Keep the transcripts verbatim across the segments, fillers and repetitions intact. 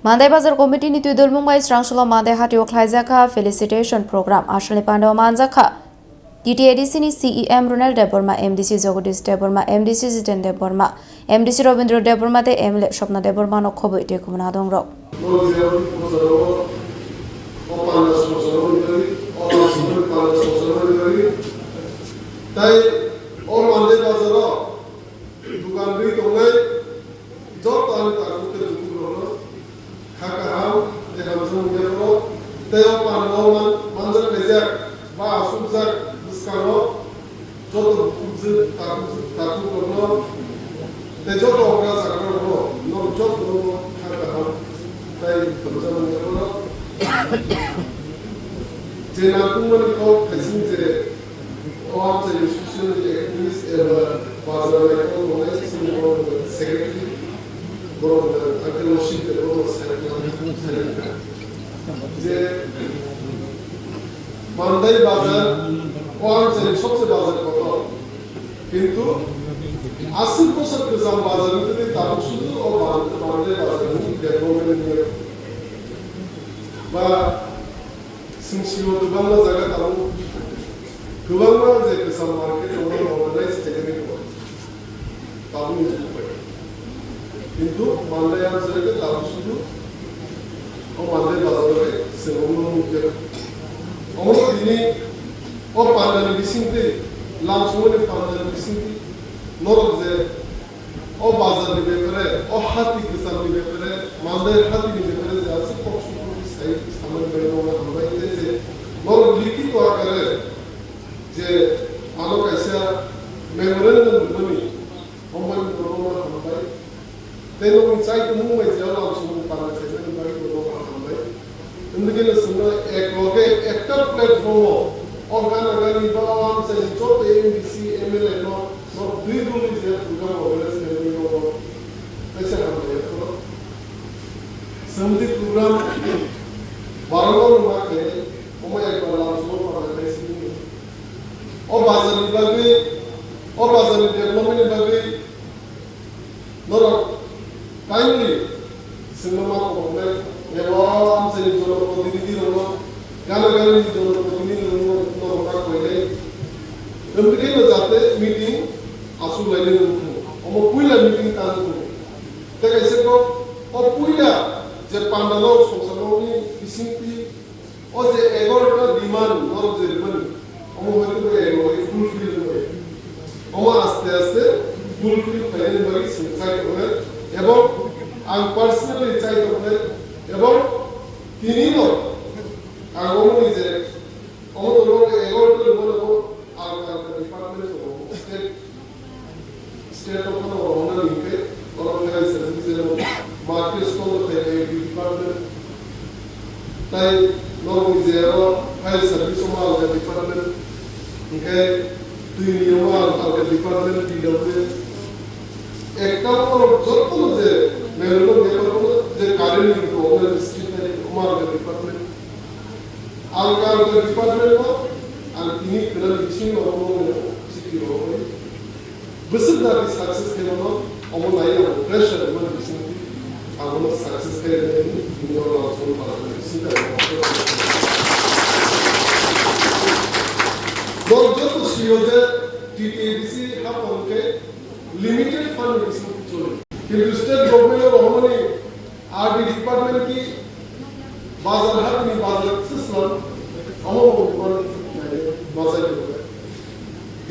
Mandai Bazar Committee ni twi dulmung bai Srangsulo Mandai hatio khlaijak kha felicitation program. Asalni pandao manjak kha T T A D C ni C E M Ronald Debbarma, M D C Jagadish Debbarma, M D C Jiten Debbarma, M D C Robindra Debbarma tei M L A Swapna Debbarma no khobwi tei kubun adongrok. Tai o Mandai Bazar o Dukan rwi tongnai joto ani takhukrok tei bukhuk rokno kha kaham tei hamjakmung yapharo tei o pandao man-, manjak khaijak ba achukjak bwskango joto bukhukjwk takhuk, takhuk rokno tei joto okra chakra rokno norok jotono kha kaham tei hamjakmung yapharo je nangkukmani kok khaising je O amchaini social activist eba bazar naikol tongnai chini borok secretary, borok hwnkha Uncle Rashid, borok secretary. Je Mandai bazar, o amchaini sobse bazar kotor. Kintu aswk bosor kwcham bazar wngtwi tabuk sudu o Mandai bazar ni development ni ba Chwng sio kwbangma jaga tabuk, kwbangma je kwcham market oro organize khainani tongo. Tabukni jugo bai. Kintu Mandai amchaini khe tabuk sudu o Mandai bazar bai chwng omo nukya. Omo tini o pandani bisingtwi, lamsongmani pandani bisingtwi norok je O bazar ni bepare, o hati kwcham ni bepare, Mandai hati ni bepare je aswk kok sukuk sai samani bagwi norokno hambai tei je norok likhito akare je ano kaisa memorandum rwmani, omo bagwi norokno hambai. Tei norokni chai tongmung bai je o lamsongmung panna khaimani bagwi norokno hambai. Wngwi kheno chwngno ek loge ekta platform o, o gana gani ba o amchaini joto M D C, M L A no, no twi duli je program organize khaimani nogo kaisa hambai phano. Chwngni program barano ma khe, omo ekbar lamsongo phanang khai sini. O bazar ni bagwi, o bazar ni development ni bagwi, Norok timely chwngno ma khoboknai, eba amchaini jonoprotinidhi rokno, gana ganini jonoprotinidhi rokno norok ma khoinai. Wngwi kheno jate meeting achuk lainai wngkhu. Omo puila meeting tang wngkhu. Tei kaisa kok o puila je pandano songcharnokni bisingtwi O je egarota demand norok je rwmani, omo hoito bo egarota fulfill wngwi. Omo aste aste fulfill khlainani bagwi chwng chai tongnai, ebong ang personally chai tongnai, ebong tini no ang omoni je omo norok egarota rwmani omo ang ang department tongo, state State o phano rwmani hwnkhe oro fire service, jemon market stall o khainai department, tai norokni je oro fire service o ma alga department, hwnkhe twini o ma alga department, D W. Ekta o jotono je main road o department o je current ni problem street light o ma alga department. Alga alga department o ang tini kwrwng bisingo omo chiti rwui. Bwswk dati success khe mano, omo nai ang pressure mani bisingtwi ang bono success khe rwnai hwnwi tini o lamsong palakmani bisingtwi ang. Norok joto sio je T T A D C haphang khe limited fund ni bisingtwi choli. Kintu state government o rohormani R D department ki bazar hat ni bazar system amo bo man machai ko.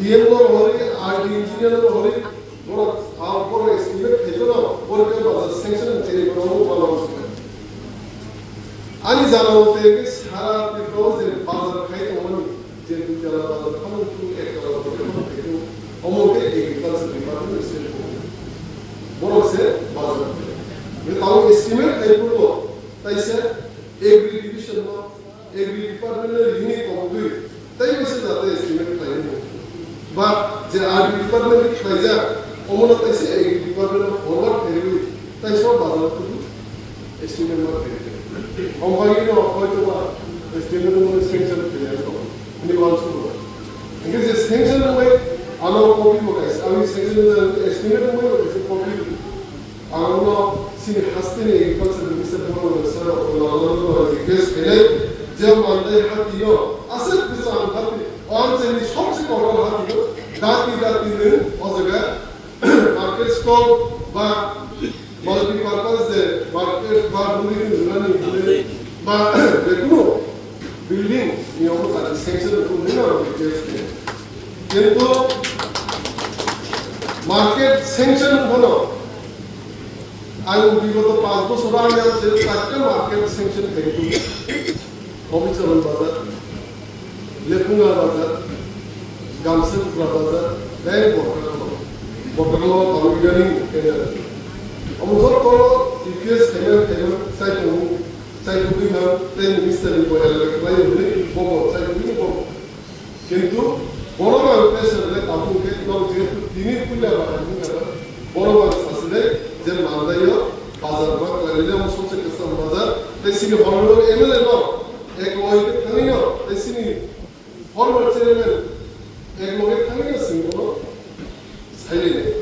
D M no hori, R D engineer no hori, boro a boro estimate khaito no, boro ke bazar sanction khaito no, boro bala. Ani jana mate ke sara Tripura je bazar khai tongmani. Je dui tala bazar phano tu ek tala bazar phano khaito, omo khe agriculture department ni state government. Borok se bazar khaio. Je tamo estimate khai phuru bo, taisa agri division no, agri department no rini tongwi, tei bo se jate estimate khlai nai. Ba je R D department ni khlaijak, omo no taisa agri department no forward khlaiwi, taisa bazar phuru Estimate ma khe. Company no hoito ba estimate mo sanction khe ya to. Ni wan su. Ngi je sanction mo mai ano copy mo kai. Ami sanction mo estimate mo mai kai copy. Ano no sini haste ni agriculture minister mo Je mandai hati no, aswk bwsang hati, o amchaini sobse kotor hati no, dati dati nwng o jaga market stall ba multipurpose je market ba building rwnani hwnwi ba jekunu building ni omo tani sanction rwkhe hwnwi no request khe. Kintu market sanction wngkhano ang bigoto panch bochor ani ang je chatta market sanction khaikhe. Hobicharan bazar, Lepunga bazar, Gamsepukra bazar, tei Bokrokolo. Bokrokolo tabuk idani kene. Omo joto G P S khaina khaima chaitongo, chaitogwi ma tei minister ni boyal khlai hwnwi bobo chaitogwi bobo. Kintu borok ang pressure le tabuk khe nok jehetu tini puila bahai wngkha, borok ang sasinai je mandaio bazar ma khlainai omo sobse kwcham bazar tei sini hormona M L A no ek loi khe thangwi no tei sini former chairman ek loi khe thangwi no sini bono sailai.